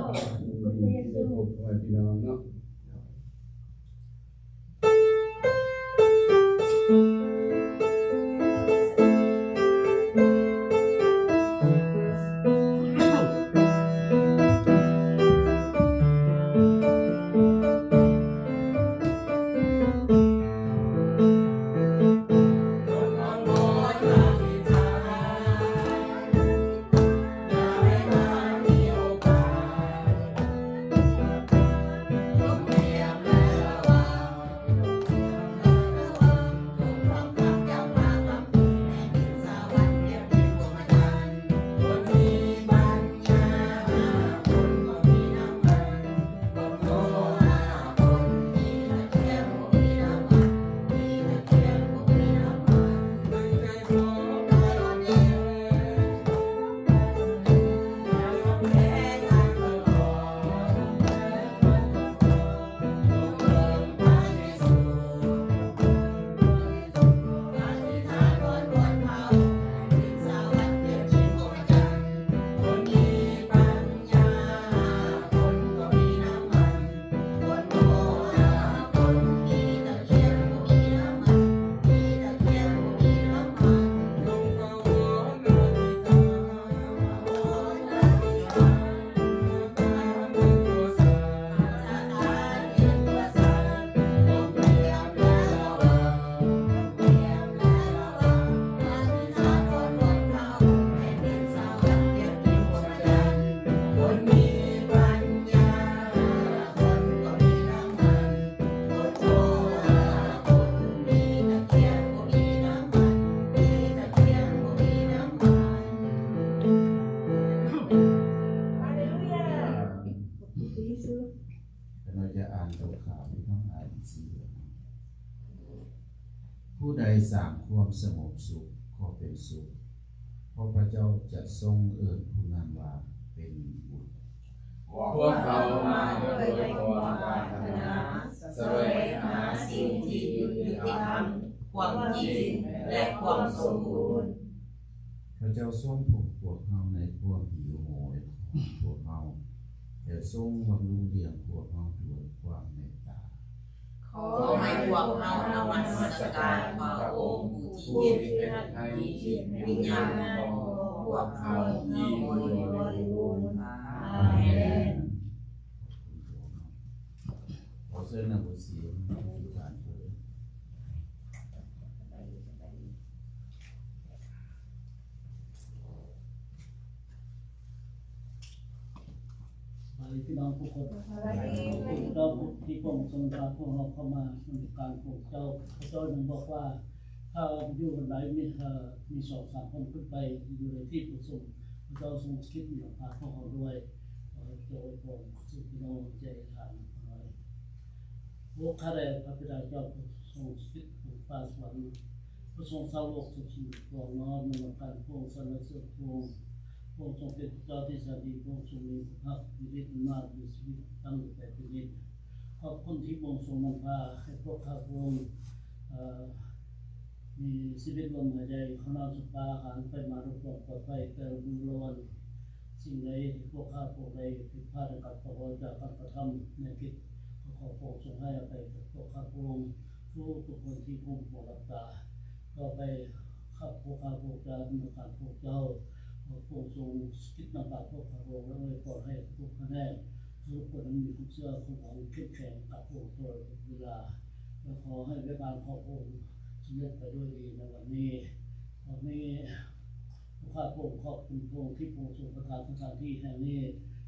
ขอบคุณพระเยซู พ่อแม่พี่น้องเนาะ ฮาเลลูยา ขอบคุณพระเยซู ข้าน้อยจะอ่านตัวข่าวให้น้องอ่านอีกสี่เดือน ผู้ใดสร้างความสงบสุขก็เป็นสุข เพราะพระเจ้าจะทรงเอิ้นผู้นั้นว่าเป็นบุตร พวกเขามาด้วยความปรารถนาแสวงหาสิ่งที่ยุติธรรม ความจริง และความสมบูรณ์ พระเจ้าทรงพบพวกเฮาในความหิวโหยของพวกเฮา และทรงบำรุงเลี้ยงพวกเฮาด้วยความเมตตา ข ຂໍໃຫ້ພວກເຮົານະມັດສະການພະອົງຜູ້ທີ່ເຮັດໃຫ້ຈິດວິນຍານຂອງພວກເຮົາອີ່ມບໍລິບູນ. ອາເມນ. ຂໍເຊີນນາງບຸນສີອະທິຖານເດີ. ສະບາຍດີພີ່ນ້ອງທຸກຄົນ. ສະບາຍດີ. ເຈົ້າທີ່ພະອົງຊົງພາພວກເຮົາເຂົ້າມານະມັດສະການພະອົງເຈົ້າ, ພະເຈົ້າຍັງບອກວ່າ ຖ້າຢູ່ໃນ ເອີ ມີສອງສາມຄົນຂຶ້ນໄປຢູ່ໃນທີ່ປະຊຸມ, ພະເຈົ້າຊົງສະຖິດນຳພາພວກເຮົາດ້ວຍ. ຂໍເຈົ້າອວຍພອນສູ່ພີ່ນ້ອງ. ອະທິຖານນຳຂ້ານ້ອຍ. ໂອ້ ຂ້າແດ່ພະບິດາເຈົ້າ ຜູ້ຊົງສະຖິດຢູ່ຟ້າສະຫວັນ, ຜູ້ຊົງສາວົກສຸກສີດວງນອນນະມັດສະການພະອົງ, ສັນລະເສີນພະອົງ. ພະອົງຊົງເປັນພະເຈົ້າທີ່ແສນດີ, ພະອົງຊົງມີພະພັກ, ມີລິດອຳນາດ, ມີຊີວິດຕັ້ງຢູ່ແຕ່ເປັນນິດ. ຂອບຄຸນທີ່ພະອົງຊົງນຳພາໃຫ້ພວກຂ້າພະອົງ ເອີ ມີຊີວິດລົມຫາຍໃຈ, ເຂົ້ານ້ຳສຳປາ, ອາຫານໄປມາດ້ວຍຄວາມປອດໄພແຕ່ລະມື້ລະວັນ. ສິ່ງໃດທີ່ພວກຂ້າພະອົງໄດ້ຜິດພາດໃນການເວົ້າຈາການກະທຳແນວຄິດ, ກໍຂໍພະອົງຊົງໃຫ້ອະໄພກັບພວກຂ້າພະອົງທຸກໆຄົນທີ່ກຸ້ມຫົວຫຼັບຕາ. ຕໍ່ໄປຂ້າພະອົງຈະນະມັດສະການພະອົງເຈົ້າ, ຂໍພະອົງຊົງສະຖິດນຳພາພວກຂ້າພະອົງ ແລະ ອວຍພອນໃຫ້ທຸກຂະແໜງ, ທຸກຄົນມີຄວາມເຊື່ອຄວາມຫວັງເຂັ້ມແຂງກັບພະອົງຕະຫຼອດເວລາ ແລະ ຂໍໃຫ້ວຽກງານຂອງພະອົງສຳເລັດໄປດ້ວຍດີໃນວັນນີ້. ວັນນີ້ ພວກຂ້າພະອົງຂອບຄຸນພະອົງທີ່ພະອົງຊົງປະທານສະຖານທີ່ແຫ່ງນີ້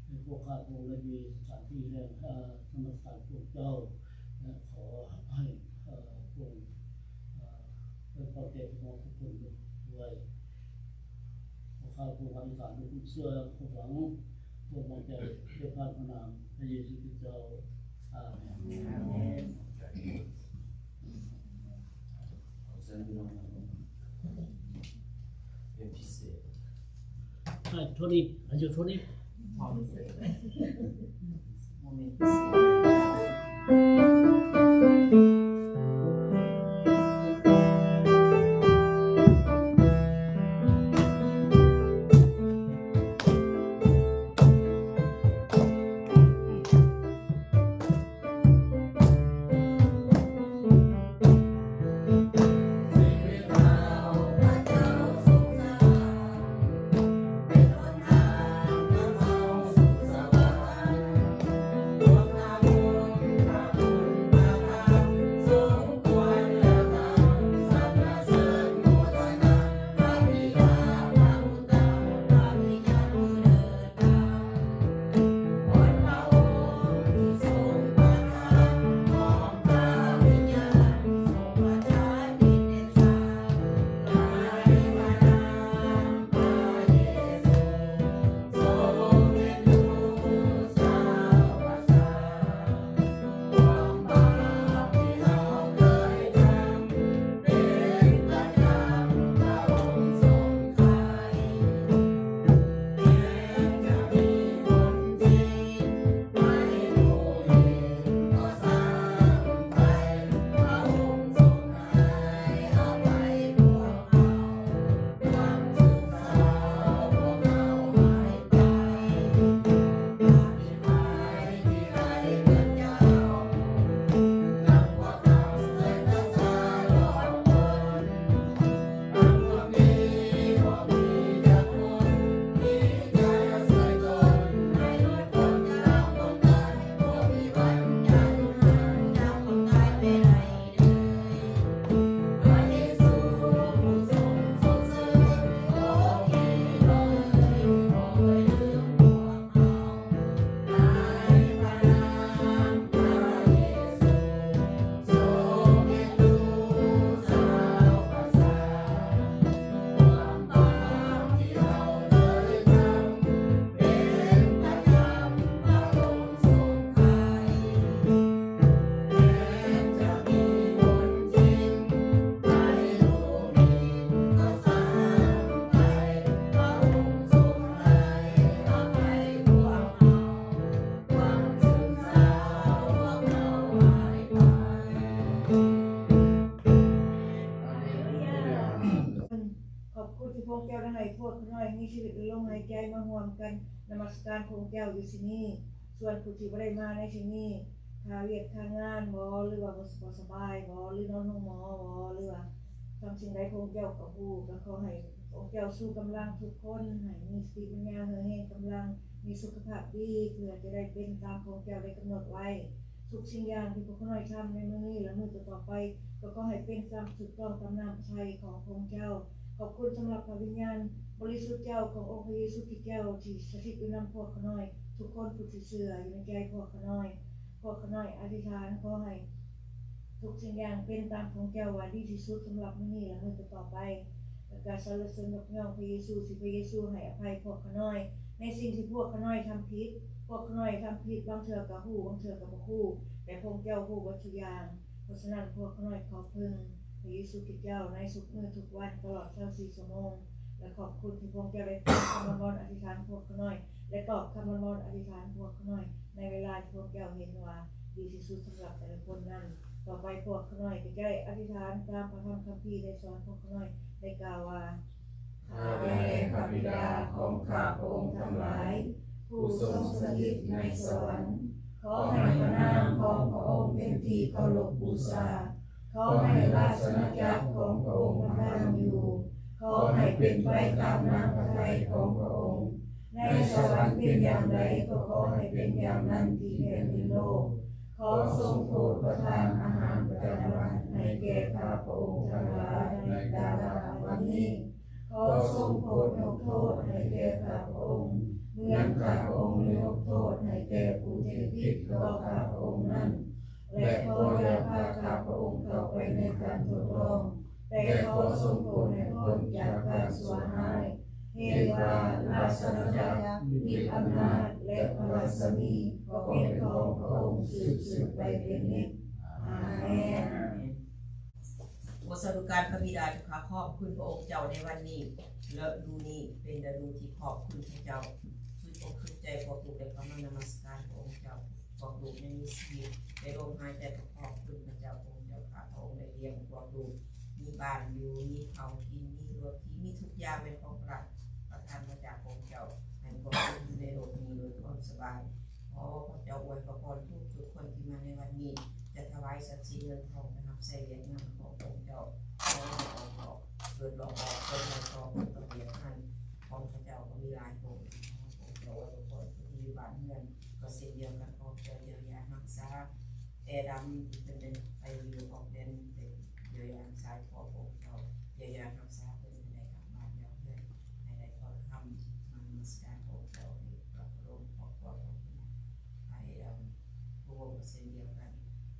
ໃຫ້ພວກຂ້າພະອົງໄດ້ມີສະຖານທີ່ແຫ່ງ ເອີ ນະມັດສະການພະອົງເຈົ້າ ແລະ ຂໍໃຫ້ ເອີ ພະອົງ ເອີ ອວຍພອນແກ່ພີ່ນ້ອງທຸກຄົນດ້ວຍ. ພວກຂ້າພະອົງອະທິຖານດ້ວຍຄວາມເຊື່ອ, ຄວາມຫວັງ, ຄວາມວາງໃຈ ດ້ວຍພະນາມພະເຢຊູຄຣິດເຈົ້າ. ອາເມນ. ອາເມນ. ເປັນພິເສດ. ໃຫ້ໂທນີ້ ໃຫ້ໂທນີ້. ຂອບຄຸນທີ່ພະອົງເຈົ້າໄດ້ໃຫ້ພວກຂ້ານ້ອຍມີຊີວິດ ແລະ ລົມຫາຍໃຈມາຮ່ວມກັນນະມັດສະການພະອົງເຈົ້າຢູ່ທີ່ນີ້. ສ່ວນຜູ້ທີ່ບໍ່ໄດ້ມາໃນທີ່ນີ້ ຄ່າວຽກຄ່າງານບໍ ຫຼືວ່າບໍ່ ບໍ່ສະບາຍບໍ ຫຼືນອນໂຮງໝໍບໍ ຫຼືວ່າທຳສິ່ງໃດ ພະອົງເຈົ້າກໍຮູ້. ກໍຂໍໃຫ້ພະອົງເຈົ້າຊູກຳລັງທຸກຄົນ ໃຫ້ມີສະຕິປັນຍາ ເຫື່ອແຮງກຳລັງ ມີສຸຂະພາບດີ ເພື່ອຈະໄດ້ເປັນຕາມພະອົງເຈົ້າໄດ້ກຳນົດໄວ້. ທຸກສິ່ງຢ່າງທີ່ພວກຂ້ານ້ອຍທຳໃນມື້ນີ້ ແລະ ມື້ຕໍ່ໆໄປ ກໍຂໍໃຫ້ເປັນຕາມ ຖືກຕ້ອງຕາມນ້ຳພະໄທຂອງພະອົງເຈົ້າ. ຂອບຄຸນສຳລັບພະວິນຍານບໍລິສຸດເຈົ້າຂອງອົງພະເຢຊູຄຣິດເຈົ້າ ທີ່ສະຖິດຢູ່ນຳພວກຂ້ານ້ອຍທຸກຄົນຜູ້ທີ່ເຊື່ອຢູ່ໃນໃຈພວກຂ້ານ້ອຍ. ພວກຂ້ານ້ອຍອະທິຖານຂໍໃຫ້ທຸກສິ່ງຢ່າງເປັນຕາມຂອງເຈົ້າວ່າດີທີ່ສຸດສຳລັບມື້ນີ້ ແລະ ມື້ຕໍ່ໆໄປ. ແລະກະສັນລະເສີນຍົກຍ້ອງພະເຢຊູ ທີ່ພະເຢຊູໃຫ້ອະໄພພວກຂ້ານ້ອຍໃນສິ່ງທີ່ພວກຂ້ານ້ອຍທຳຜິດ. ພວກຂ້ານ້ອຍທຳຜິດ ບາງເທື່ອກໍຮູ້ ບາງເທື່ອກໍບໍ່ຮູ້ ແຕ່ພະອົງເຈົ້າຮູ້ເບິດທຸກຢ່າງ. ເພາະສະນັ້ນ ພວກຂ້ານ້ອຍຂໍເພິ່ງພະເຢຊູຄຣິດເຈົ້າໃນທຸກມື້ທຸກວັນ ຕະຫຼອດຊາວສີ່ຊົ່ວໂມງ ແລະ ຂອບຄຸນທີ່ພະອົງເຈົ້າໄດ້ຟັງຄຳອ້ອນວອນອະທິຖານພວກຂ້ານ້ອຍ ແລະ ຕອບຄຳອ້ອນວອນອະທິຖານພວກຂ້ານ້ອຍ ໃນເວລາທີ່ພວກເຈົ້າເຫັນວ່າດີທີ່ສຸດສຳລັບແຕ່ລະຄົນນັ້ນ. ຕໍ່ໄປພວກຂ້ານ້ອຍກໍຈະໄດ້ອະທິຖານຕາມພະທຳຄຳພີໄດ້ສອນພວກຂ້ານ້ອຍ ໄດ້ກ່າວວ່າ ຂ້າແດ່ພະບິດາຂອງຂ້າພະອົງທັງຫຼາຍ ຜູ້ຊົງສະຖິດໃນສະຫວັນ, ຂໍໃຫ້ພະນາມຂອງພະອົງເປັນທີ່ເຄົາລົບບູຊາ. ຂໍໃຫ້ລາຊະອານາຈັກຂອງພະອົງດຳລົງຢູ່. ຂໍໃຫ້ເປັນໄປຕາມນ້ຳພະໄທຂອງພະອົງ. ໃນສະຫວັນເປັນຢ່າງໃດ ກໍຂໍໃຫ້ເປັນຢ່າງນັ້ນທີ່ແຜ່ນດິນໂລກ. ຂໍຊົງໂປດປະທານອາຫານປະຈຳວັນໃຫ້ແກ່ຂ້າພະອົງທັງຫຼາຍໃນແຕ່ລະວັນນີ້. ຂໍຊົງໂປດຍົກໂທດໃຫ້ແກ່ຂ້າພະອົງ ເໝືອນຂ້າພະອົງຍົກໂທດໃຫ້ແກ່ຜູ້ທີ່ຜິດຕໍ່ຂ້າພະອົງນັ້ນ. ແລະ ຂໍຢ່າພາຂ້າພະອົງເຂົ້າໄປໃນການທົດລອງ, ແຕ່ຂໍຊົງໂປດໃຫ້ພົ້ນຈາກການຊົ່ວຮ້າຍ. ເຫດວ່າລາຊະອານາຈັກ, ອິດອຳນາດ ແລະ ພະລາຊະນີ ກໍເປັນຂອງພະອົງສືບໆໄປເປັນນິດ. ອາເມນ. ໂອ ສາທຸການພະບິດາເຈົ້າຂ້າ, ຂອບຄຸນພະອົງເຈົ້າໃນວັນນີ້. ລະດູນີ້ເປັນລະດູທີ່ຂອບຄຸນພະເຈົ້າ. ສຸດອົກສຸດໃຈພວກລູກໄດ້ເຂົ້າມານະມັດສະການພະອົງເຈົ້າ. ພວກລູກຍັງມີຊີວິດ ໄດ້ລົມຫາຍໃຈ ກໍຂອບຄຸນພະເຈົ້າ. ພະອົງເຈົ້າຂ້າ, ພະອົງໄດ້ລ້ຽງພວກລູກ, ມີບ້ານຢູ່, ມີເຂົ້າກິນ, ມີລົດຂີ່, ມີທຸກຢ່າງເປັນຂອງພະ ປະທານມາຈາກພະອົງເຈົ້າ, ໃຫ້ພວກລູກຢູ່ໃນໂລກນີ້ໂດຍຄວາມສະບາຍ. ຂໍພະເຈົ້າອວຍພະພອນທຸກໆຄົນທີ່ມາໃນວັນນີ້ ຈະຖວາຍຊັບສິນເງິນທອງໄປຮັບໃຊ້ວຽກງານຂອງພະອົງເຈົ້າ. ຂໍໃຫ້ອອກດອກເກີດດອກອອກ ຜົນໃຫ້ຕໍ່ຜົນຕໍ່ວຽກງານຂອງພະເຈົ້າ. ກໍມີຫຼາຍພະອົງ, ຂໍພະອົງເຈົ້າອວຍພະພອນຜູ້ທີ່ຢູ່ບ້ານເຮືອນ ກໍເຊັ່ນດຽວກັນ. ຂໍພະເຈົ້າຢຽວຢາຮັກສາແອດຳ ທີ່ເພິ່ນໄດ້ໄປຢູ່ອອກແດນ, ຢຽວຢາຮັກສາ ຂໍພະອົງເຈົ້າຢຽວຢາຮັກສາເພິ່ນໃຫ້ໄດ້ກັບບ້ານກັບເຮືອນ, ໃຫ້ໄດ້ຖ້ອຍຄຳມານະມັດສະການພະອົງເຈົ້າ, ໃຫ້ປະໂລມຄອບຄົວຂອງເພິ່ນ. ໃຫ້ ອາ ພະອົງກໍເຊັ່ນດຽວກັນ,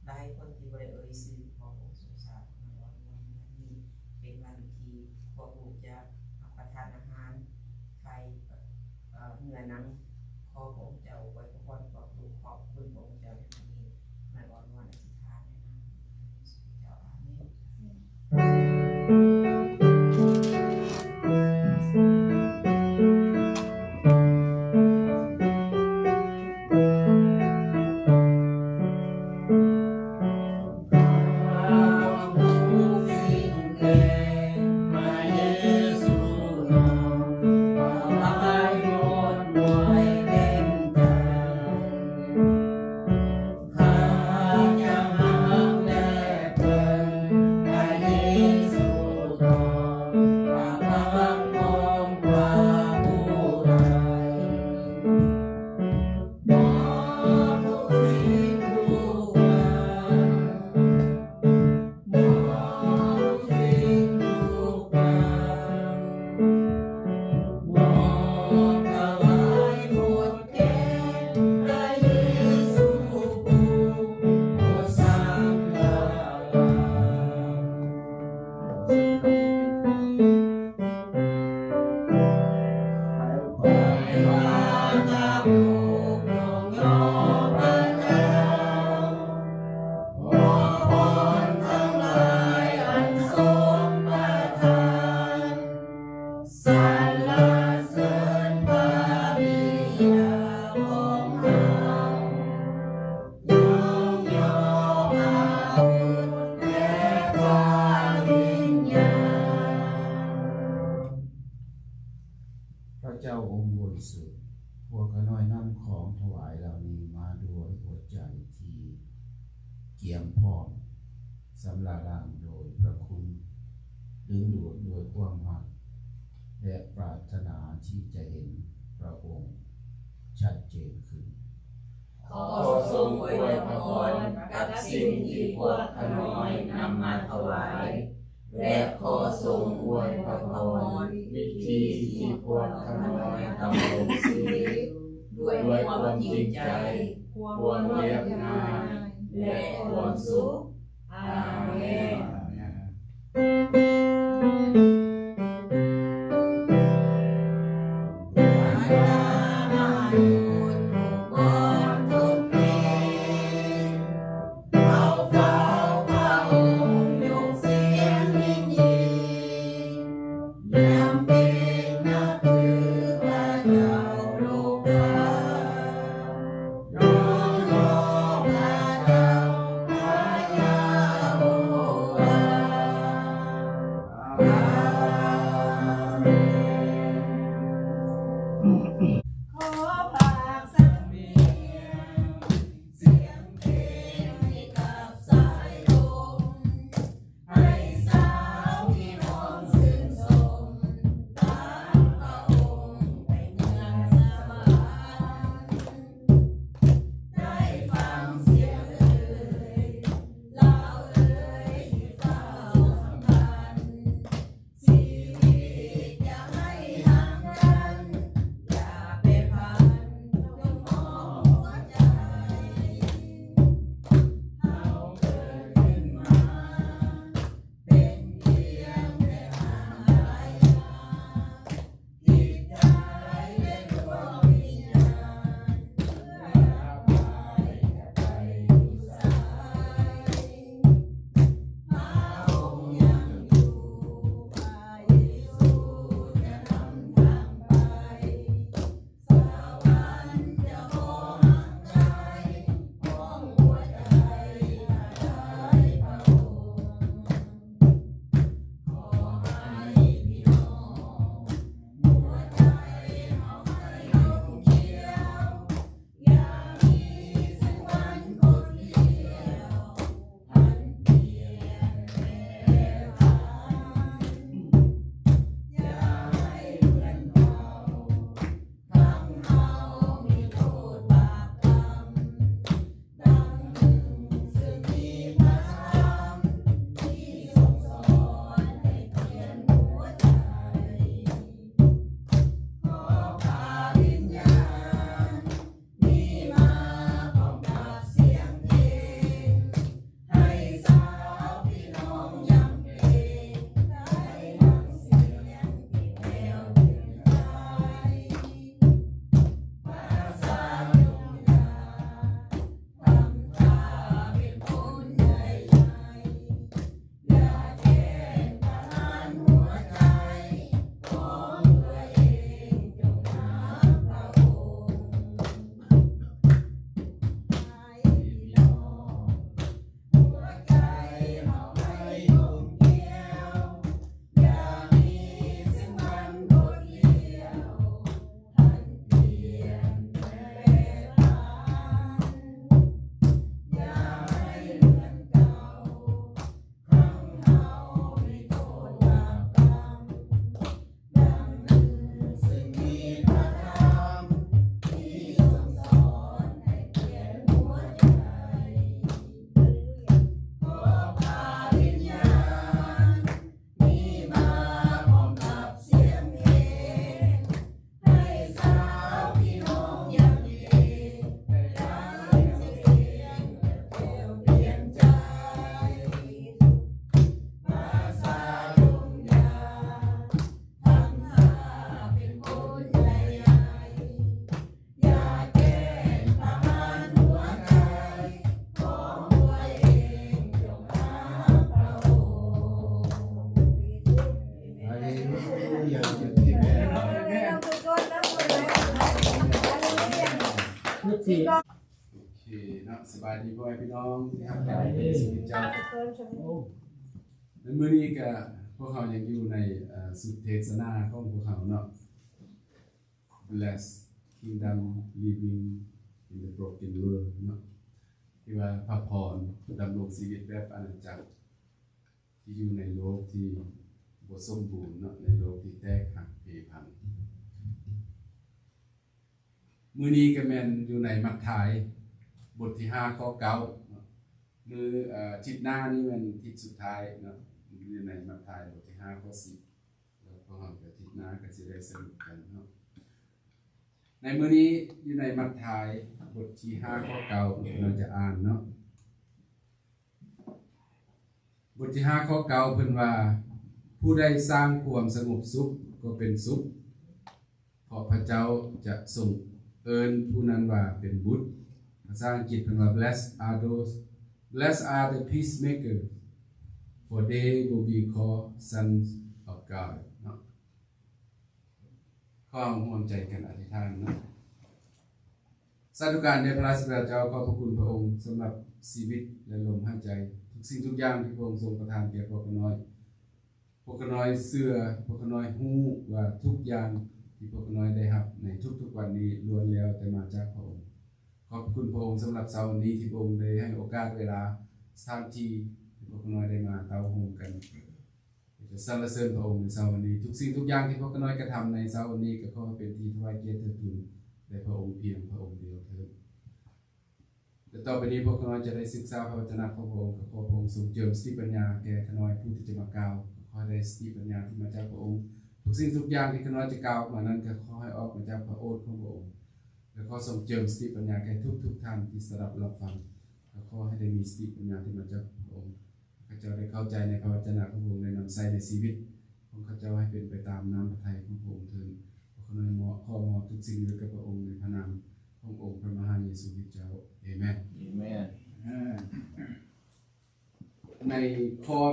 ຫຼາຍຄົນທີ່ບໍ່ໄດ້ເອີ່ຍຊື່ ຂໍພະອົງຊົງສາດມາອ້ອນວອນໃນວັນນີ້. ເປັນວັນທີ່ພວກລູກຈະຮັບປະທານອາຫານໄຟ ເອີ ເນື້ອໜັງ. ຂໍພະອົງເຈົ້າອວຍພະພອນພວກລູກ, ຂອບຄຸນພະອົງເຈົ້າໃນວັນນີ້. ມາອ້ອນວອນອະທິຖານໃນນາມຂອງພະເຢຊູຄຣິດເຈົ້າ. ອາເມນ. ພະເຈົ້າອົງບໍລິສຸດ, ພວກຂ້ານ້ອຍນຳຂອງຖວາຍເຫຼົ່ານີ້ມາດ້ວຍຫົວໃຈທີ່ ກຽມພ້ອມສຳລະລ້າງໂດຍພະຄຸນ, ດຶງດູດດ້ວຍຄວາມຮັກ ແລະ ປາດຖະໜາທີ່ຈະເຫັນພະອົງຊັດເຈນຂຶ້ນ. ຂໍຊົງອວຍພະພອນກັບສິ່ງທີ່ພວກຂ້ານ້ອຍນຳມາຖວາຍ ແລະ ຂໍຊົງອວຍພະພອນວິທີທີ່ພວກຂ້ານ້ອຍດຳລົງຊີວິດດ້ວຍຄວາມຈິງໃຈ, ຄວາມລຽບງ່າຍ ແລະ ຄວາມສຸກ. ອາເມນ. ໂອເຄເນາະ, ສະບາຍດີພໍ່ແມ່ພີ່ນ້ອງທີ່ຮັກແພງທີ່ສຸດເຈົ້າ. ໃນມື້ນີ້ກະພວກເຮົາຍັງຢູ່ໃນ ເອີ ຊຸດເທດສະໜາຂອງພວກເຮົາເນາະ. Blessed Kingdom Living in the Broken World ເນາະ. ທີ່ວ່າພະພອນດຳລົງຊີວິດແບບອານາຈັກ ທີ່ຢູ່ໃນໂລກທີ່ບໍ່ສົມບູນເນາະ ໃນໂລກທີ່ແຕກຫັກເພພັງ. ມື້ນີ້ກໍແມ່ນຢູ່ໃນມັດທາຍ ບົດທີຫ້າ ຂໍ້ເກົ້າເນາະ. ມື້ ເອີ ທິດໜ້ານີ້ແມ່ນທິດສຸດທ້າຍເນາະ ຢູ່ໃນມັດທາຍບົດທີຫ້າ ຂໍ້ສິບ ແລ້ວພວກເຮົາກໍທິດໜ້າກໍຊິໄດ້ສະຫຼຸບກັນເນາະ. ໃນມື້ນີ້ຢູ່ໃນມັດທາຍບົດທີຫ້າ ຂໍ້ເກົ້າ ເຮົາຈະອ່ານເນາະ. ບົດທີຫ້າ ຂໍ້ເກົ້າ ເພິ່ນວ່າ ຜູ້ໃດສ້າງຄວາມສະຫງົບສຸກກໍເປັນສຸກ ເພາະພະເຈົ້າຈະຊົງເອີ້ນຜູ້ນັ້ນວ່າເປັນບຸດ. ພາສາອັງກິດເພິ່ນວ່າ Blessed are those, blessed are the peacemaker, for they will be called sons of God ເນາະ. ຂໍເຮົາຮ່ວມໃຈກັນອະທິຖານເນາະ. ສາທຸການແດ່ພະລາຊະບິດາເຈົ້າ, ຂອບພະຄຸນພະອົງສຳລັບຊີວິດ ແລະ ລົມຫາຍໃຈ, ທຸກສິ່ງທຸກຢ່າງທີ່ພະອົງຊົງປະທານແກ່ພວກຂ້ານ້ອຍ. ພວກຂ້ານ້ອຍເຊື່ອ, ພວກຂ້ານ້ອຍຮູ້ວ່າທຸກຢ່າງທີ່ພວກຂ້ານ້ອຍໄດ້ຮັບໃນທຸກໆວັນນີ້ ລ້ວນແລ້ວແຕ່ມາຈາກພະອົງ. ຂອບພະຄຸນພະອົງສຳລັບເຊົ້າວັນນີ້ ທີ່ພະອົງໄດ້ໃຫ້ໂອກາດເວລາ, ສະຖານທີ່ ໃຫ້ພວກຂ້ານ້ອຍໄດ້ມາເຕົ້າໂຮມກັນ. ຈະສັນລະເສີນພະອົງໃນເຊົ້າວັນນີ້. ທຸກສິ່ງທຸກຢ່າງທີ່ພວກຂ້ານ້ອຍກະທຳໃນເຊົ້າວັນນີ້ ກໍຂໍໃຫ້ເປັນທີ່ຖວາຍກຽດເທິດທູນແດ່ພະອົງພຽງພະອົງດຽວເທີ້ນ. ແລະ ຕໍ່ໄປນີ້ພວກຂ້ານ້ອຍຈະໄດ້ສຶກສາພະວະຈະນະຂອງພະອົງ, ກໍຂໍພະອົງຊົງເຈີມສະຕິປັນຍາແກ່ຂ້ານ້ອຍຜູ້ທີ່ຈະມາກ່າວ, ຂໍໃຫ້ໄດ້ສະຕິປັນຍາທີ່ມາຈາກພະອົງ. ທຸກສິ່ງທຸກຢ່າງທີ່ຂ້ານ້ອຍຈະກ່າວອອກມານັ້ນ ກໍຂໍໃຫ້ອອກມາຈາກພະໂອດຂອງພະອົງ, ແລະ ຂໍຊົງເຈີມສະຕິປັນຍາແກ່ທຸກໆທ່ານທີ່ສະດັບຮັບຟັງ, ກໍຂໍໃຫ້ໄດ້ມີສະຕິປັນຍາທີ່ມາຈາກພະອົງ. ຂ້າພະເຈົ້າໄດ້ເຂົ້າໃຈໃນພະວະຈະນະຂອງພະອົງ ແລະ ນຳໃຊ້ໃນຊີວິດຂອງຂ້າພະເຈົ້າໃຫ້ເປັນໄປຕາມນ້ຳພະໄທຂອງພະອົງເທີ້ນ. ພວກຂ້ານ້ອຍມອບ ຂໍມອບທຸກສິ່ງໄວ້ກັບພະອົງໃນພະນາມຂອງອົງພະມະຫາເຢຊູຄຣິສເຈົ້າ. ເອແມນ. ເອແມນ. ໃນຂໍ້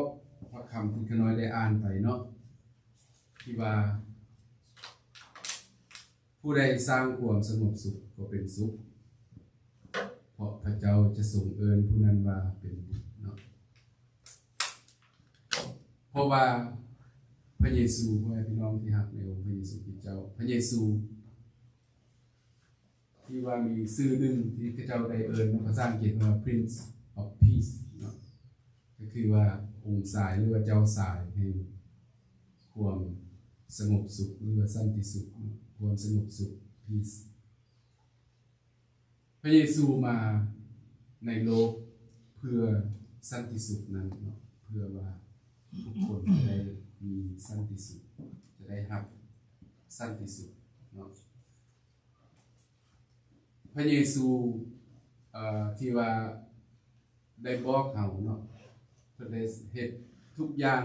ພະຄຳທີ່ຂ້ານ້ອຍໄດ້ອ່ານໄປເນາະ ທີ່ວ່າ ຜູ້ໃດສ້າງຄວາມສະຫງົບສຸກກໍເປັນສຸກ ເພາະພະເຈົ້າຈະຊົງເອີ້ນຜູ້ນັ້ນວ່າເປັນບຸດເນາະ. ເພາະວ່າພະເຢຊູ, ພໍ່ແມ່ພີ່ນ້ອງທີ່ຮັກໃນອົງພະເຢຊູຄຣິສເຈົ້າ, ພະເຢຊູທີ່ວ່າມີຊື່ໜຶ່ງທີ່ເຂົາເຈົ້າໄດ້ເອີ້ນເນາະ, ພາສາອັງກິດວ່າ Prince of Peace ເນາະ, ກໍຄືວ່າອົງຊາຍ ຫຼືວ່າເຈົ້າຊາຍແຫ່ງຄວາມສະຫງົບສຸກ ຫຼືວ່າສັນຕິສຸກເນາະ, ຄວາມສະຫງົບສຸກ Peace. ພະເຢຊູມາໃນໂລກເພື່ອສັນຕິສຸກນັ້ນເນາະ, ເພື່ອວ່າທຸກຄົນຈະໄດ້ມີສັນຕິສຸກ, ຈະໄດ້ຮັບສັນຕິສຸກເນາະ. ພະເຢຊູ ເອີ ທີ່ວ່າໄດ້ບອກເຮົາເນາະ, ເພິ່ນໄດ້ເຮັດທຸກຢ່າງ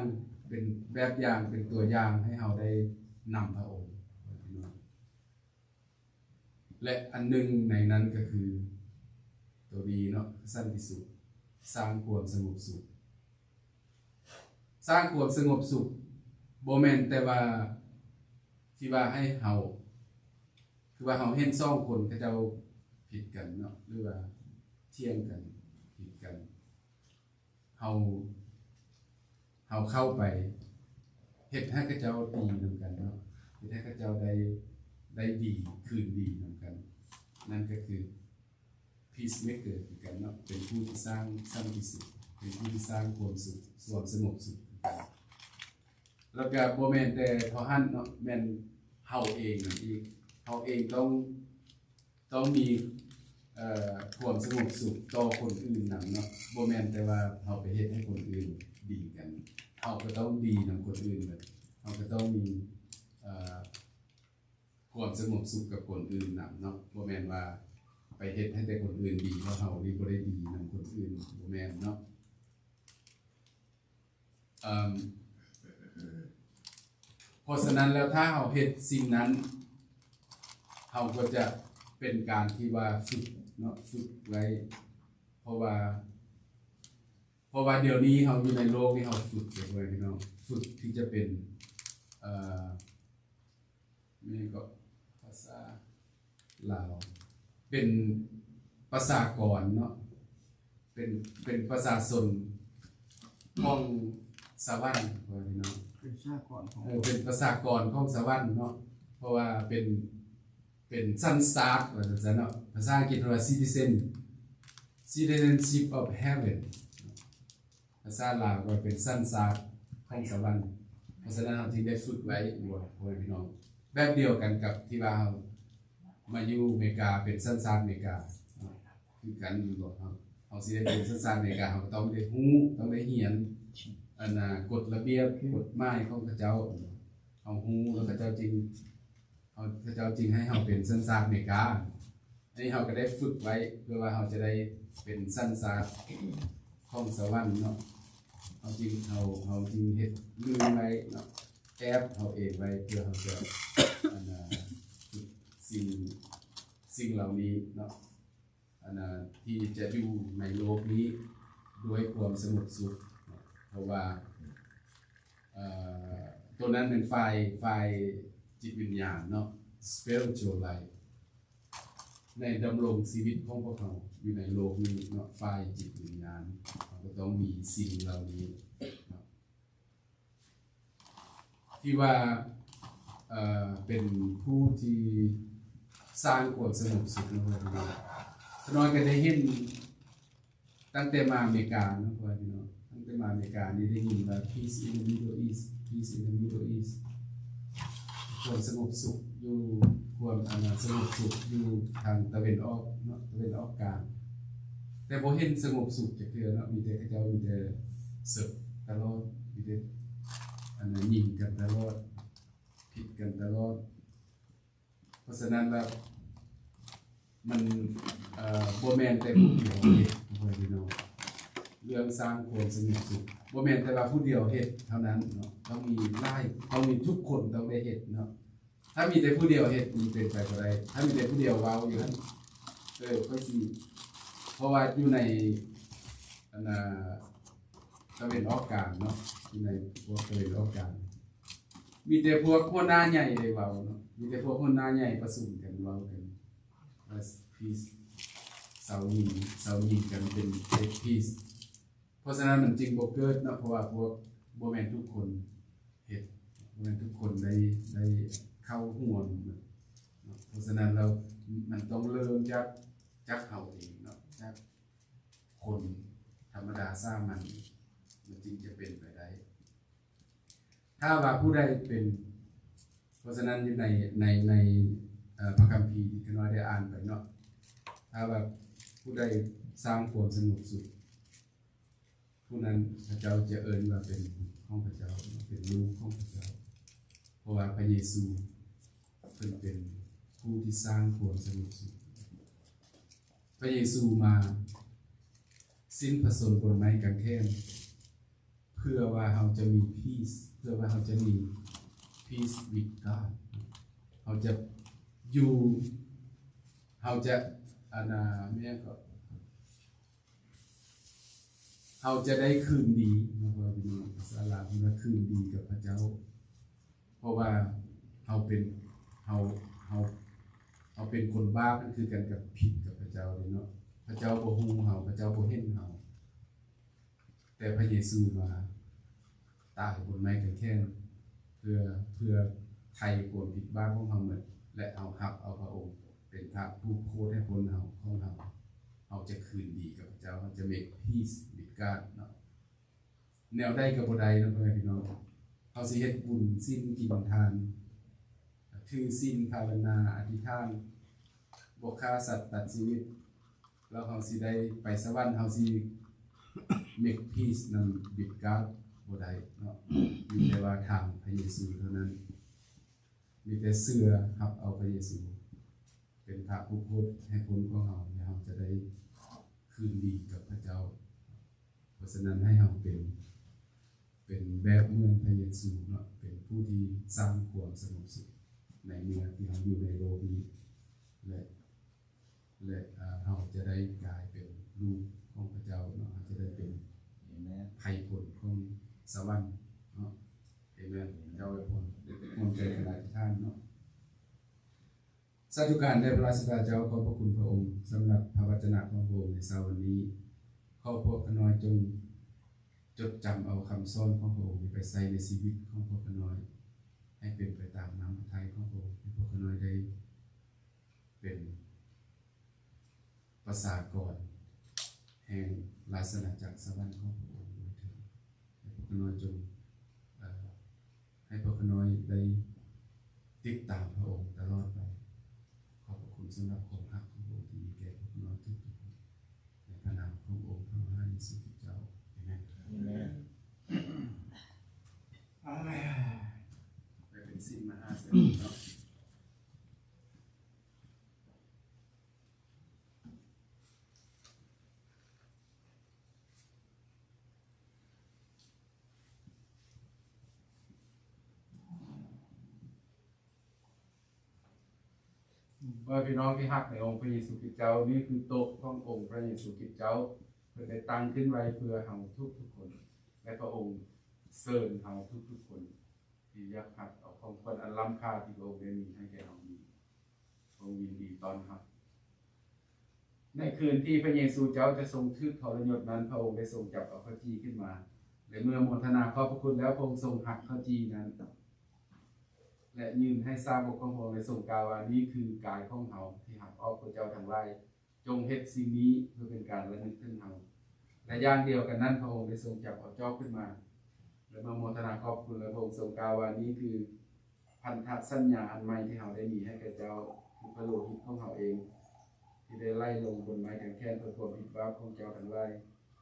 ເປັນແບບຢ່າງ, ເປັນຕົວຢ່າງໃຫ້ເຮົາໄດ້ນຳພະອົງ. ແລະ ອັນໜຶ່ງໃນນັ້ນກໍຄືໂຕນີ້ເນາະ, ສັນຕິສຸກ, ສ້າງຄວາມສະຫງົບສຸກ. ສ້າງຄວາມສະຫງົບສຸກ ບໍ່ແມ່ນແຕ່ວ່າ ທີ່ວ່າໃຫ້ເຮົາ, ຄືວ່າເຮົາເຫັນສອງຄົນເຂົາເຈົ້າຜິດກັນເນາະ ຫຼືວ່າຖຽງກັນ, ຜິດກັນ, ເຮົາ, ເຮົາເຂົ້າໄປເຮັດໃຫ້ເຂົາເຈົ້າດີນຳກັນເນາະ, ເຮັດໃຫ້ເຂົາເຈົ້າໄດ້, ໄດ້ດີ, ຄືນດີນຳກັນ. ນັ້ນກໍຄື Peacemaker ຄືກັນເນາະ, ເປັນຜູ້ທີ່ສ້າງສັນຕິສຸກ, ເປັນຜູ້ທີ່ສ້າງຄວາມສຸກ, ຄວາມສະຫງົບສຸກຄືກັນ. ແລ້ວກໍບໍ່ແມ່ນແຕ່ເທົ່ານັ້ນເນາະ, ແມ່ນເຮົາເອງນຳອີກ, ເຮົາເອງຕ້ອງ, ຕ້ອງມີ, ເອີ, ຄວາມສະຫງົບສຸກຕໍ່ຄົນອື່ນນຳເນາະ, ບໍ່ແມ່ນແຕ່ວ່າເຮົາໄປເຮັດໃຫ້ຄົນອື່ນດີກັນ, ເຮົາກໍຕ້ອງດີນຳຄົນອື່ນເໝິດ, ເຮົາກໍຕ້ອງມີ, ເອີ, ຄວາມສະຫງົບສຸກກັບຄົນອື່ນນຳເນາະ, ບໍ່ແມ່ນວ່າໄປເຮັດໃຫ້ແຕ່ຄົນອື່ນດີ ແລ້ວເຮົານີ້ບໍ່ໄດ້ດີນຳຄົນອື່ນ, ບໍ່ແມ່ນເນາະ. ເອີ່ມ ເພາະສະນັ້ນແລ້ວ ຖ້າເຮົາເຮັດສິ່ງນັ້ນ ເຮົາກໍຈະເປັນການທີ່ວ່າຝຶກເນາະ, ຝຶກໄວ້, ເພາະວ່າ, ເພາະວ່າດຽວນີ້ເຮົາຢູ່ໃນໂລກນີ້ ເຮົາຝຶກເດ້ ພໍ່ແມ່ພີ່ນ້ອງ, ຝຶກທີ່ຈະເປັນ, ເອີ່ມ ແມ່ນກໍພາສາລາວ ເປັນປະຊາກອນເນາະ, ເປັນ, ເປັນປະຊາຊົນຂອງສະຫວັນ ພໍ່ແມ່ພີ່ນ້ອງ, ເປັນປະຊາກອນຂອງ, ເອີ, ເປັນປະຊາກອນຂອງສະຫວັນເນາະ, ເພາະວ່າເປັນ, ເປັນສັນຊາດ ວ່າຊັ້ນຊະເນາະ, ພາສາອັງກິດເອີ້ນວ່າ citizen, citizenship of heaven ພາສາລາວກໍເປັນສັນຊາດຂອງສະຫວັນ. ເພາະສະນັ້ນເຮົາຈຶ່ງໄດ້ຝຶກໄວ້ ໂອ້ຍ ພໍ່ແມ່ພີ່ນ້ອງ ແບບດຽວກັນກັບທີ່ວ່າເຮົາມາຢູ່ອາເມລິກາ ເປັນສັນຊາດອາເມລິກາ ຄືກັນແມ່ນບໍ່? ເຮົາ ເຮົາຊິໄດ້ເປັນສັນຊາດອາເມລິກາ ເຮົາກໍຕ້ອງໄດ້ຮູ້ ຕ້ອງໄດ້ຮຽນ ອັນນ່າ ກົດລະບຽບ ກົດໝາຍຂອງເຂົາເຈົ້າ ເຮົາຮູ້ ແລ້ວເຂົາເຈົ້າຈຶ່ງ ເຂົາ ເຂົາເຈົ້າຈຶ່ງໃຫ້ເຮົາເປັນສັນຊາດອາເມລິກາ. ອັນນີ້ເຮົາກໍໄດ້ຝຶກໄວ້ ເພື່ອວ່າເຮົາຈະໄດ້ເປັນສັນຊາດຂອງສະຫວັນເນາະ. ເຮົາຈຶ່ງ ເຮົາ ເຮົາຈຶ່ງເຮັດເລື່ອງໄວ້ເນາະ ແອບເຮົາເອງໄວ້ ເພື່ອເຮົາຈະ ອັນນ່າ ຝຶກສິ່ງ ສິ່ງເຫຼົ່ານີ້ເນາະ ອັນນ່າ ທີ່ຈະຢູ່ໃນໂລກນີ້ດ້ວຍຄວາມສະຫງົບສຸກເນາະ. ເພາະວ່າ ເອີ ໂຕນັ້ນແມ່ນຝ່າຍ ຝ່າຍຈິດວິນຍານເນາະ spiritual life ໃນດຳລົງຊີວິດຂອງພວກເຮົາຢູ່ໃນໂລກນີ້ເນາະ ຝ່າຍຈິດວິນຍານ ເຮົາກໍຕ້ອງມີສິ່ງເຫຼົ່ານີ້ເນາະ ທີ່ວ່າ ເອີ ເປັນຜູ້ທີ່ສ້າງຄວາມສະຫງົບສຸກເນາະ. ຂ້ານ້ອຍກໍໄດ້ເຫັນ ຕັ້ງແຕ່ມາອາເມລິກາເນາະ ພໍ່ແມ່ພີ່ນ້ອງ ຕັ້ງແຕ່ມາອາເມລິການີ້ໄດ້ຍິນວ່າ peace in the Middle East, peace in the Middle East ຄວາມສະຫງົບສຸກຢູ່ ຄວາມ ອັນນ່າ ສະຫງົບສຸກຢູ່ທາງຕາເວັນອອກເນາະ ຕາເວັນອອກກາງ. ແຕ່ບໍ່ເຫັນສະຫງົບສຸກຈັກເທື່ອເນາະ ມີແຕ່ເຂົາເຈົ້າມີແຕ່ເສິກຕະຫຼອດ ມີແຕ່ ອັນນ່າ ຍິງກັນຕະຫຼອດ ຜິດກັນຕະຫຼອດ. ເພາະສະນັ້ນແລ້ວ ມັນ ເອີ ບໍ່ແມ່ນແຕ່ຜູ້ດຽວເຮັດ ພໍ່ແມ່ພີ່ນ້ອງ ເລື່ອງສ້າງຄວາມສະຫງົບສຸກ ບໍ່ແມ່ນແຕ່ວ່າຜູ້ດຽວເຮັດເທົ່ານັ້ນເນາະ ຕ້ອງມີຫຼາຍ ຕ້ອງມີ ທຸກຄົນຕ້ອງໄດ້ເຮັດເນາະ. ຖ້າມີແຕ່ຜູ້ດຽວເຮັດ ມັນເປັນໄປບໍ່ໄດ້. ຖ້າມີແຕ່ຜູ້ດຽວເວົ້າຢູ່ຫັ້ນ ເອີ ຂ້ອຍຊິ ເພາະວ່າຢູ່ໃນ ອັນນ່າ ຕາເວັນອອກກາງເນາະ ຢູ່ໃນພວກຕາເວັນອອກກາງ ມີແຕ່ພວກຫົວໜ້າໃຫຍ່ໄດ້ເວົ້າເນາະ ມີແຕ່ພວກຫົວໜ້າໃຫຍ່ປະຊຸມກັນເວົ້າກັນວ່າ peace ເຊົາຍິງ ເຊົາຍິງກັນເປັນ peace. ເພາະສະນັ້ນມັນຈຶ່ງບໍ່ເກີດເນາະ ເພາະວ່າພວກ ບໍ່ແມ່ນທຸກຄົນເຮັດ ບໍ່ແມ່ນທຸກຄົນໄດ້ ໄດ້ເຂົ້າຮ່ວມເນາະ. ເພາະສະນັ້ນແລ້ວ ມັນຕ້ອງເລີ່ມຈາກ ຈາກເຮົາເອງເນາະ ຈາກຄົນທຳມະດາສາມັນ ມັນຈຶ່ງຈະເປັນໄປໄດ້. ຖ້າວ່າຜູ້ໃດເປັນ ເພາະສະນັ້ນຢູ່ໃນ ໃນ ໃນ ເອີ ພະຄຳພີທີ່ຂ້ານ້ອຍໄດ້ອ່ານໄປເນາະ ຖ້າວ່າຜູ້ໃດສ້າງຄວາມສະຫງົບສຸກ ຜູ້ນັ້ນເຂົາເຈົ້າຈະເອີ້ນວ່າເປັນບຸດຂອງພະເຈົ້າ ເປັນລູກຂອງພະເຈົ້າ ເພາະວ່າພະເຢຊູເພິ່ນເປັນຜູ້ທີ່ສ້າງຄວາມສະຫງົບສຸກ. ພະເຢຊູມາສິ້ນພະຊົນບົນໄມ້ກາງແຂນ ເພື່ອວ່າເຮົາຈະມີ peace ເພື່ອວ່າເຮົາຈະມີ peace with God ເຮົາຈະຢູ່ ເຮົາຈະ ອັນນ່າ ແມ່ນກໍ ເຮົາຈະໄດ້ຄືນດີເນາະ ພໍ່ແມ່ພີ່ນ້ອງ ພາສາລາວເພິ່ນວ່າຄືນດີກັບພະເຈົ້າ ເພາະວ່າເຮົາເປັນ ເຮົາ ເຮົາ ເຮົາເປັນຄົນບາບ ນັ້ນຄືກັນກັບຜິດກັບພະເຈົ້າເດ້ເນາະ. ພະເຈົ້າບໍ່ຮູ້ເຮົາ ພະເຈົ້າບໍ່ເຫັນເຮົາ ແຕ່ພະເຢຊູມາຕາຍບົນໄມ້ກາງແຂນ ເພື່ອ ເພື່ອໄຖ່ຄວາມຜິດບາບຂອງເຮົາໝົດ ແລະ ເຮົາຮັບເອົາພະອົງເປັນພະຜູ້ໂພດໃຫ້ຄົນເຮົາ ຂອງເຮົາ ເຮົາຈະຄືນດີກັບພະເຈົ້າ ເຮົາຈະ make peace with God ເນາະ. ແນວໃດກໍບໍ່ໄດ້ເນາະ ພໍ່ແມ່ພີ່ນ້ອງ ເຮົາຊິເຮັດບຸນສິນກິນທານ ຖືສິນ ພາວະນາ ອະທິຖານ ບໍ່ຂ້າສັດຕັດຊີວິດ ແລ້ວເຮົາຊິໄດ້ໄປສະຫວັນ ເຮົາຊິ make peace ນຳ with God ບໍ່ໄດ້ເນາະ. ມີແຕ່ວ່າທາງພະເຢຊູເທົ່ານັ້ນ ມີແຕ່ເຊື່ອຮັບເອົາພະເຢຊູເປັນພະຜູ້ໂພດໃຫ້ຄົນຂອງເຮົາ ແລະ ເຮົາຈະໄດ້ຄືນດີກັບພະເຈົ້າ. ເພາະສະນັ້ນໃຫ້ເຮົາເປັນ ເປັນແບບເໝືອນພະເຢຊູເນາະ ເປັນຜູ້ທີ່ສ້າງຄວາມສະຫງົບສຸກໃນເມື່ອທີ່ເຮົາຢູ່ໃນໂລກນີ້ ແລະ ແລະ ເຮົາຈະໄດ້ກາຍເປັນລູກຂອງພະເຈົ້າເນາະ ເຮົາຈະໄດ້ເປັນ ອາເມນ ໄພພົນຂອງສະຫວັນເນາະ. ອາເມນ ເຈົ້າໄດ້ພົນ ຮ່ວມໃຈກັນອະທິຖານເນາະ. ສາທຸການແດ່ພະລາຊະບິດາເຈົ້າ ຂອບພະຄຸນພະອົງສຳລັບພະວັດຈະນະຂອງພະອົງໃນເຊົ້າວັນນີ້. ຂໍພວກຂ້ານ້ອຍຈົ່ງຈົດຈຳເອົາຄຳສອນຂອງພະອົງນີ້ໄປໃຊ້ໃນຊີວິດຂອງພວກຂ້ານ້ອຍ ໃຫ້ເປັນໄປຕາມນ້ຳພະໄທຂອງພະອົງ ໃຫ້ພວກຂ້ານ້ອຍໄດ້ເປັນ ປະຊາກອນ ແຫ່ງລາຊະອານາຈັກສະຫວັນຂອງພະອົງໂດຍເທີ້ນ. ໃຫ້ພວກຂ້ານ້ອຍຈົ່ງ ເອີ ໃຫ້ພວກຂ້ານ້ອຍໄດ້ຕິດຕາມພະອົງຕະຫຼອດໄປ. ຂອບພະຄຸນສຳລັບຄວາມຮັກຂອງພະອົງທີ່ມີແກ່ພວກຂ້ານ້ອຍທຸກໆຄົນ. ໃນພະນາມຂອງອົງພະມະຫາເຢຊູຄຣິສເຈົ້າ. ອາເມນ. ອາເມນ. ອາເມນ. ໄປເປັນສິນມະຫາສະຕິເນາະ. ເອີ ພີ່ນ້ອງທີ່ຮັກໃນອົງພະເຢຊູຄຣິສເຈົ້າ, ນີ້ຄືໂຕະຂອງອົງພະເຢຊູຄຣິສເຈົ້າ, ເພິ່ນໄດ້ຕັ້ງຂຶ້ນໄວ້ເພື່ອເຮົາທຸກໆຄົນ ແລະ ພະອົງເຊີນເຮົາທຸກໆຄົນ ທີ່ຢາກຮັບເອົາຂອງຂວັນອັນລ້ຳຄ່າທີ່ພະອົງໄດ້ມີໃຫ້ແກ່ເຮົານີ້. ພະອົງຍິນດີຕ້ອນຮັບ. ໃນຄືນທີ່ພະເຢຊູເຈົ້າຈະຊົງຖືກທໍລະຍົດນັ້ນ, ພະອົງໄດ້ຊົງຈັບເອົາເຂົ້າຈີ່ຂຶ້ນມາ ແລະ ເມື່ອໂມທະນາຂອບພະຄຸນແລ້ວ, ພະອົງຊົງຫັກເຂົ້າຈີ່ນັ້ນ ແລະ ຍື່ນໃຫ້ສາວົກຂອງພະອົງ ແລະ ຊົງກ່າວວ່າ, ນີ້ຄືກາຍຂອງເຮົາທີ່ຫັກອອກເພື່ອເຈົ້າທັງຫຼາຍ. ຈົ່ງເຮັດສິ່ງນີ້ເພື່ອເປັນການລະນຶກເຖິງເຮົາ. ແລະ ຢ່າງດຽວກັນນັ້ນ, ພະອົງໄດ້ຊົງຈັບເອົາຈອກຂຶ້ນມາ ແລະ ເມື່ອໂມທະນາຂອບຄຸນແລ້ວ, ພະອົງຊົງກ່າວວ່າ, ນີ້ຄືພັນທະສັນຍາອັນໃໝ່ທີ່ເຮົາໄດ້ມີໃຫ້ແກ່ເຈົ້າ, ຄືພະໂລຫິດຂອງເຮົາເອງ ທີ່ໄດ້ໄຫຼລົງບົນໄມ້ກາງແຂນເພື່ອຄວາມຜິດບາບຂອງເຈົ້າທັງຫຼາຍ.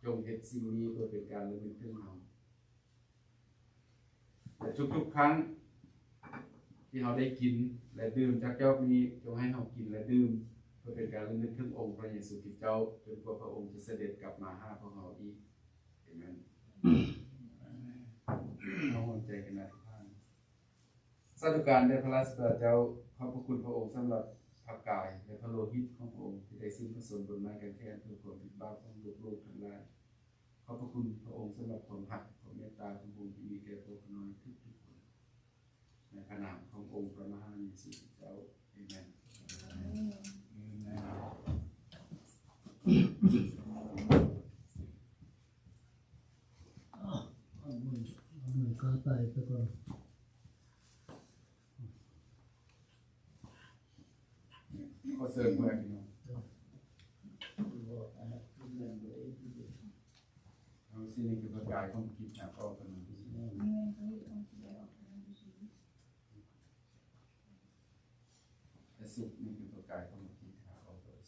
ຈົ່ງເຮັດສິ່ງນີ້ເພື່ອເປັນການລະນຶກເຖິງເຮົາ. ແລະ ທຸກໆຄັ້ງທີ່ເຮົາໄດ້ກິນ ແລະ ດື່ມຈາກຈອກນີ້, ຈົ່ງໃຫ້ເຮົາກິນ ແລະ ດື່ມ ເພື່ອເປັນການລະນຶກເຖິງອົງພະເຢຊູຄຣິສເຈົ້າ, ຈົນກວ່າພະອົງຈະສະເດັດກັບມາຫາພວກເຮົາອີກ. ອາເມນ. ເຮົາຮ່ວມໃຈກັນອະທິຖານ. ສາທຸການແດ່ພະລາຊະບິດາເຈົ້າ, ຂອບພະຄຸນພະອົງສຳລັບພະກາຍ ແລະ ພະໂລຫິດຂອງພະອົງ ທີ່ໄດ້ສິ້ນພະຊົນບົນໄມ້ກາງແຂນ ເພື່ອຄວາມຜິດບາບຂອງໂລກໂລກທັງຫຼາຍ. ຂອບພະຄຸນພະອົງສຳລັບຄວາມຮັກ ຄວາມເມດຕາຂອງພະອົງທີ່ມີແກ່ພວກຂ້ານ້ອຍທຸກໆຄົນ. ໃນພະນາມຂອງອົງພະມະຫາເຢຊູຄຣິສເຈົ້າ. ອາເມນ. ເອົາບຸນ ເອົາບຸນກາໄປຊະກ່ອນ. ຂໍເຊີນເພື່ອນພີ່ນ້ອງ. ເອົາ ສິ່ງນີ້ຄືປະກາຍຂອງກິດຫາກອອກກັນມາ. ອະສຸກ ນີ້ຄືປະກາຍຂອງກິດຫາກອອກກັນມາ.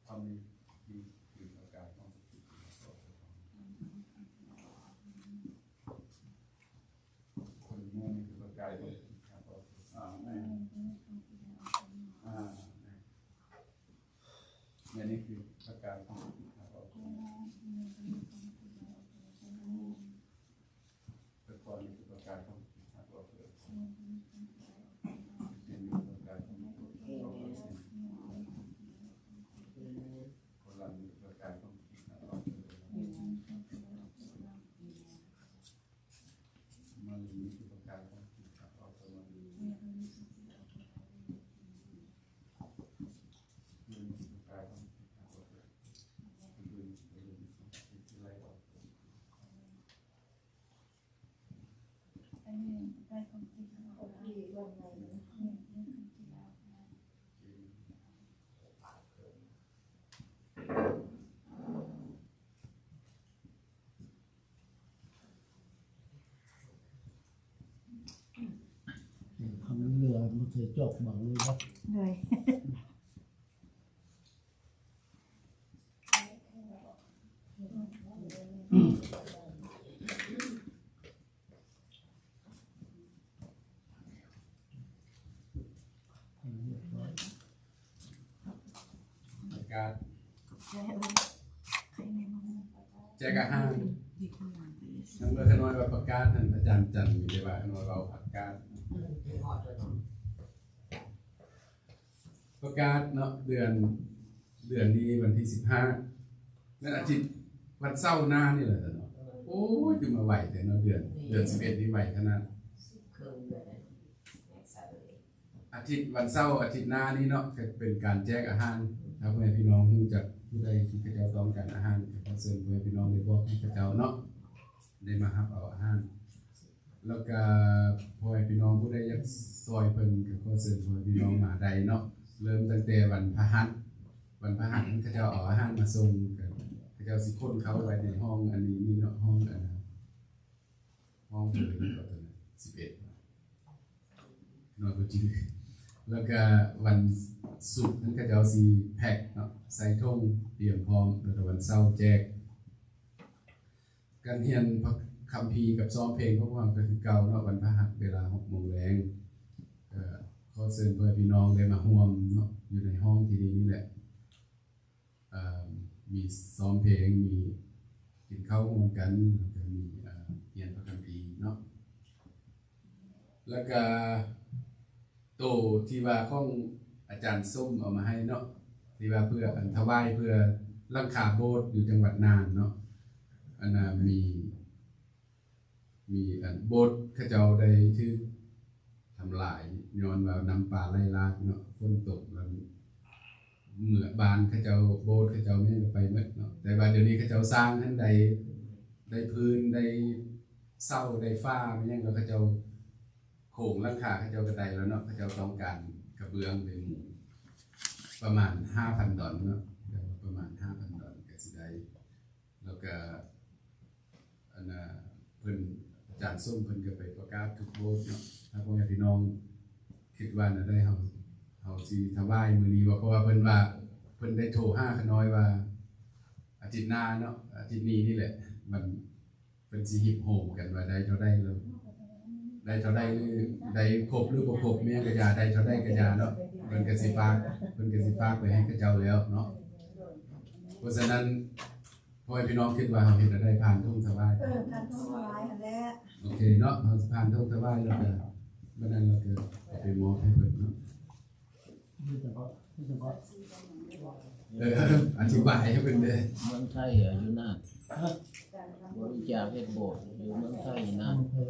ຄວາມນີ້ຄືປະກາຍຂອງກິດຫາກອອກກັນມາ. ຄົນເມືອງນີ້ຄືປະກາຍຂອງກິດຫາກອອກ. ອາ ແມ່ນ. ອາ ແມ່ນ. ແມ່ນ ນີ້ຄືປະກາຍຂອງກິດຫາກອອກ. ແຕ່ກ່ອນນີ້ຄືປະກາຍຂອງກິດຫາກອອກ. ເປັນປະກາຍຂອງກິດຫາກອອກ. ຄົນລຳນີ້ປະກາຍຂອງກິດຫາກອອກ. ມາລີນີ້ຄືປະກາຍຂອງກິດຫາກອອກ. ມາລີ ຄຳເຫຼືອມັນໃສ່ຈອກບັງເລີຍເນາະ. ໂດຍ. ປະກາດແຈກອາຫານ. ທາງເມືອຂະນ້ອຍວ່າປະກາດນັ້ນ ອາຈານຈັນມີແຕ່ວ່າຂະນ້ອຍເວົ້າປະກາດ. ປະກາດເນາະ ເດືອນ ເດືອນນີ້ວັນທີສິບຫ້າ ແມ່ນອາທິດ ວັນເສົາໜ້ານີ້ແຫຼະເນາະ. ໂອ້ຍ ຄືມາໄວແທ້ເນາະ ເດືອນ ເດືອນສິບເອັດນີ້ໄວຂະໜາດ. ອາທິດ ວັນເສົາອາທິດໜ້ານີ້ເນາະ ກະເປັນການແຈກອາຫານ. ຖ້າພໍ່ແມ່ພີ່ນ້ອງຮູ້ຈັກຜູ້ໃດທີ່ເຂົາເຈົ້າຕ້ອງການອາຫານ ກະຂໍເຊີນພໍ່ແມ່ພີ່ນ້ອງໄດ້ບອກໃຫ້ເຂົາເຈົ້າເນາະ ໄດ້ມາຮັບເອົາອາຫານ. ແລ້ວກະພໍ່ແມ່ພີ່ນ້ອງຜູ້ໃດຢາກຊ່ອຍເພິ່ນ ກະຂໍເຊີນພໍ່ແມ່ພີ່ນ້ອງມາໄດ້ເນາະ. ເລີ່ມຕັ້ງແຕ່ວັນພະຫັດ, ວັນພະຫັດເຂົາເຈົ້າເອົາອາຫານມາສົ່ງ, ກໍເຂົາເຈົ້າຊິຂົນເຂົ້າໄວ້ໃນຫ້ອງອັນນີ້ເນາະ, ຫ້ອງອັນ ຫ້ອງເພິ່ນກໍຕົວນັ້ນ ສິບເອັດ ນ້ອຍກວ່າຈິງ. ແລ້ວກະວັນສຸກນັ້ນເຂົາເຈົ້າຊິແພັກເນາະ ໃສ່ຖົງຕຽມພ້ອມ, ແລ້ວກະວັນເສົາແຈກ. ການຮຽນພະຄຳພີກັບຊ້ອມເພງຂອງພວກເຮົາກໍຄືເກົ່າເນາະ, ວັນພະຫັດເວລາຫົກໂມງແລງ. ກໍຂໍເຊີນພໍ່ແມ່ພີ່ນ້ອງໄດ້ມາຮ່ວມເນາະ ຢູ່ໃນຫ້ອງທີ່ດີນີ້ແຫຼະ. ເອີ ມີຊ້ອມເພງ, ມີກິນເຂົ້າຮ່ວມກັນ, ແລ້ວກໍມີ ເອີ ຮຽນພະຄຳພີເນາະ. ແລ້ວກໍໂຕທີ່ວ່າຂອງອາຈານສົມເອົາມາໃຫ້ເນາະ, ທີ່ວ່າເພື່ອອັນຖວາຍເພື່ອຫຼັງຄາໂບດຢູ່ຈັງຫວັດນ່ານເນາະ. ອັນນ່າມີ ມີອັນໂບດເຂົາເຈົ້າໄດ້ຖືກທຳລາຍ ຍ້ອນວ່ານ້ຳປ່າໄຫຼຫຼາກເນາະ, ຝົນຕົກແລ້ວເມືອ ບ້ານເຂົາເຈົ້າ ໂບດເຂົາເຈົ້າແມ່ນກໍໄປໝົດເນາະ. ແຕ່ວ່າດຽວນີ້ເຂົາເຈົ້າສ້າງຫັ້ນໄດ້ ໄດ້ພື້ນ ໄດ້ເສົາ ໄດ້ຝາ ແມ່ນຫຍັງ ແລ້ວເຂົາເຈົ້າໂຄງຫຼັງຄາເຂົາເຈົ້າກໍໄດ້ແລ້ວເນາະ. ເຂົາເຈົ້າຕ້ອງການກະເບື້ອງໄດ້ມຸງປະມານຫ້າພັນດອນເນາະ, ປະມານຫ້າພັນດອນກໍຊິໄດ້. ແລ້ວກະ ອັນນ່າ ເພິ່ນ ອາຈານສົມເພິ່ນກໍໄປປະກາດທຸກໂບດເນາະ. ຖ້າພໍ່ແມ່ພີ່ນ້ອງຄິດວ່າແນວໃດ ເຮົາ ເຮົາຊິຖວາຍມື້ນີ້ບໍ່? ເພາະວ່າເພິ່ນວ່າ ເພິ່ນໄດ້ໂທຫາຂ້ານ້ອຍວ່າ ອາທິດໜ້າເນາະ, ອາທິດນີ້ນີ້ແຫຼະ ມັນ ເພິ່ນຊິຮິບໂຮມກັນວ່າໄດ້ເທົ່າໃດແລ້ວ, ໄດ້ເທົ່າໃດ ຫຼື ໄດ້ຄົບ ຫຼື ບໍ່ຄົບ ແມ່ນກະຢ່າ, ໄດ້ເທົ່າໃດກະຢ່າເນາະ. ເພິ່ນກະຊິຝາກ ເພິ່ນກະຊິຝາກໄປໃຫ້ເຂົາເຈົ້າແລ້ວເນາະ. ເພາະສະນັ້ນ ພໍ່ແມ່ພີ່ນ້ອງຄິດວ່າເຮົາເຮັດແນວໃດ ຜ່ານຖົງຖວາຍ? ເອີ ຜ່ານຖົງຖວາຍຫັ້ນແຫຼະ. ໂອເຄເນາະ, ເຮົາຜ່ານຖົງຖວາຍແລ້ວກະ ບັດນັ້ນແລ້ວກະເອົາໄປມອບໃຫ້ເພິ່ນເນາະ. ເອີ ອະທິບາຍໃຫ້ເພິ່ນເດີ. ເມືອງໄທອາຍຸນານ ຮະ? ບໍລິຈາກເຮັດໂບດຢູ່ເມືອງໄທນານ. ໂອ້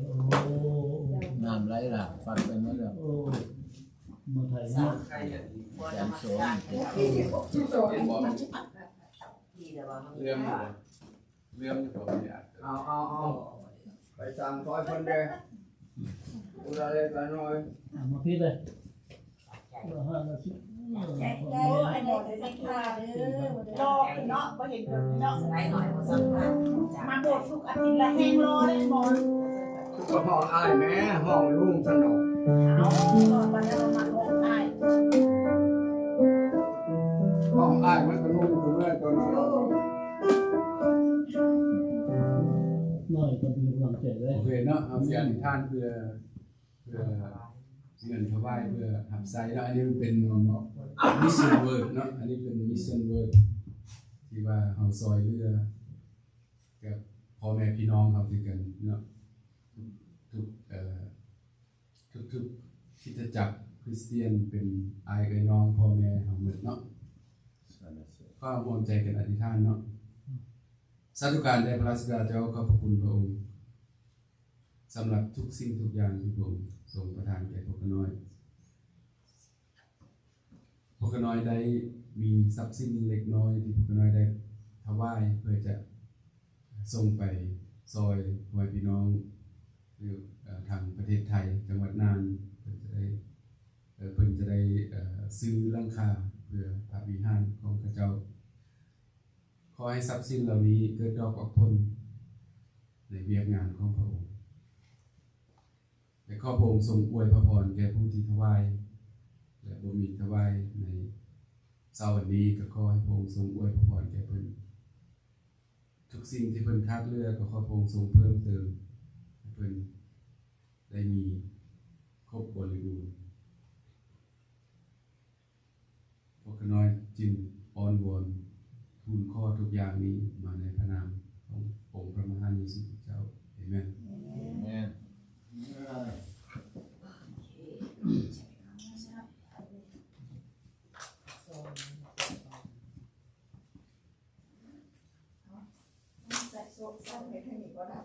ນ້ຳໄຫຼຫຼາກ ປັດໄປໝົດແລ້ວ. ໂອ້ ເມືອງໄທເນາະ. ອາຈານສອນ ເລື່ອມ ເລື່ອມຢູ່ບໍ່ມີອັດ. ເອົາ ເອົາ ເອົາ ໄປສັ່ງຊ່ອຍເພິ່ນເດ້ ຜູ້ລະເລັກລະນ້ອຍ. ເອົາມາພີດເລີຍ ລະຫ້າລະສິບ. ໂອ້ ອັນນີ້ເປັນພະເດີ ຫຼໍ່ຂຶ້ນເນາະ, ບໍ່ເຫັນເພິ່ນເນາະ. ມາໂບດທຸກອາທິດລະແຮ່ງຫຼໍ່ເດ້ໝໍ. ກໍຫ້ອງອ້າຍແມ້ ຫ້ອງລຸງຊັ້ນດອກ. ເອົາ ບັດນີ້ມາຫ້ອງອ້າຍ ຫ້ອງອ້າຍມັນກໍລຸງຄືເມື່ອຕອນນີ້. ນ້ອຍກໍມີກຳລັງໃຈເລີຍ. ໂອເຄເນາະ, ເຮົາຊິອະທິຖານເພື່ອ ເພື່ອເງິນຖວາຍ ເພື່ອຮັບໃຊ້ເນາະ. ອັນນີ້ມັນເປັນ mission work ເນາະ, ອັນນີ້ເປັນ mission work ທີ່ວ່າເຮົາຊ່ອຍເຫຼືອກັບພໍ່ແມ່ພີ່ນ້ອງເຮົາຄືກັນເນາະ. ທຸກໆ ເອີ ທຸກໆຄຣິສຕະຈັກຄຣິສຕຽນເປັນອ້າຍເອື້ອຍນ້ອງພໍ່ແມ່ເຮົາໝົດເນາະ. ຂໍຮ່ວມໃຈກັນອະທິຖານເນາະ. ສາທຸການແດ່ພະລາຊະບິດາເຈົ້າ, ຂອບພະຄຸນພະອົງສຳລັບທຸກສິ່ງທຸກຢ່າງທີ່ພະອົງຊົງປະທານແກ່ພວກຂ້ານ້ອຍ. ພວກຂ້ານ້ອຍໄດ້ມີຊັບສິນເລັກນ້ອຍທີ່ພວກຂ້ານ້ອຍໄດ້ຖວາຍ ເພື່ອຈະສົ່ງໄປຊ່ອຍພໍ່ແມ່ພີ່ນ້ອງ ຫຼື ເອີ ທາງປະເທດໄທ ຈັງຫວັດນ່ານ ເພິ່ນຈະໄດ້ ເອີ ເພິ່ນຈະໄດ້ ເອີ ຊື້ຫຼັງຄາເພື່ອພະວິຫານຂອງເຂົາເຈົ້າ. ຂໍໃຫ້ຊັບສິນເຫຼົ່ານີ້ເກີດດອກອອກຜົນໃນວຽກງານຂອງພະອົງ. ແລະ ຂໍພະອົງຊົງອວຍພະພອນແກ່ຜູ້ທີ່ຖວາຍ ແລະ ບໍ່ມີຖວາຍໃນເຊົ້າວັນນີ້ ກໍຂໍໃຫ້ພະອົງຊົງອວຍພະພອນແກ່ເພິ່ນ. ທຸກສິ່ງທີ່ເພິ່ນຂາດເຫຼືອ ກໍຂໍພະອົງຊົງເພີ່ມເຕີມໃຫ້ເພິ່ນໄດ້ມີຄົບບໍລິບູນ. ພວກຂ້ານ້ອຍຈຶ່ງອ້ອນວອນທູນຂໍທຸກຢ່າງນີ້ມາໃນພະນາມຂອງອົງພະມະຫາເຢຊູຄຣິສເຈົ້າ. ເອເມນ. ເອເມນ. ໃສ່ໂຊກ ໃສ່ໃຫ້ທາງນີ້ກໍໄດ້.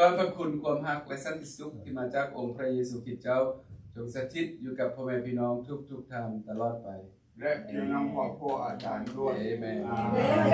ຂອບພະຄຸນຄວາມຮັກ ແລະ ສັນຕິສຸກທີ່ມາຈາກອົງພະເຢຊູຄຣິດເຈົ້າ ຈົ່ງສະຖິດຢູ່ກັບພໍ່ແມ່ພີ່ນ້ອງທຸກໆທ່ານຕະຫຼອດໄປ. ແລະຢູ່ນຳຄອບຄົວອາຈານດ້ວຍ. ເອເມນ. ອາເມນ.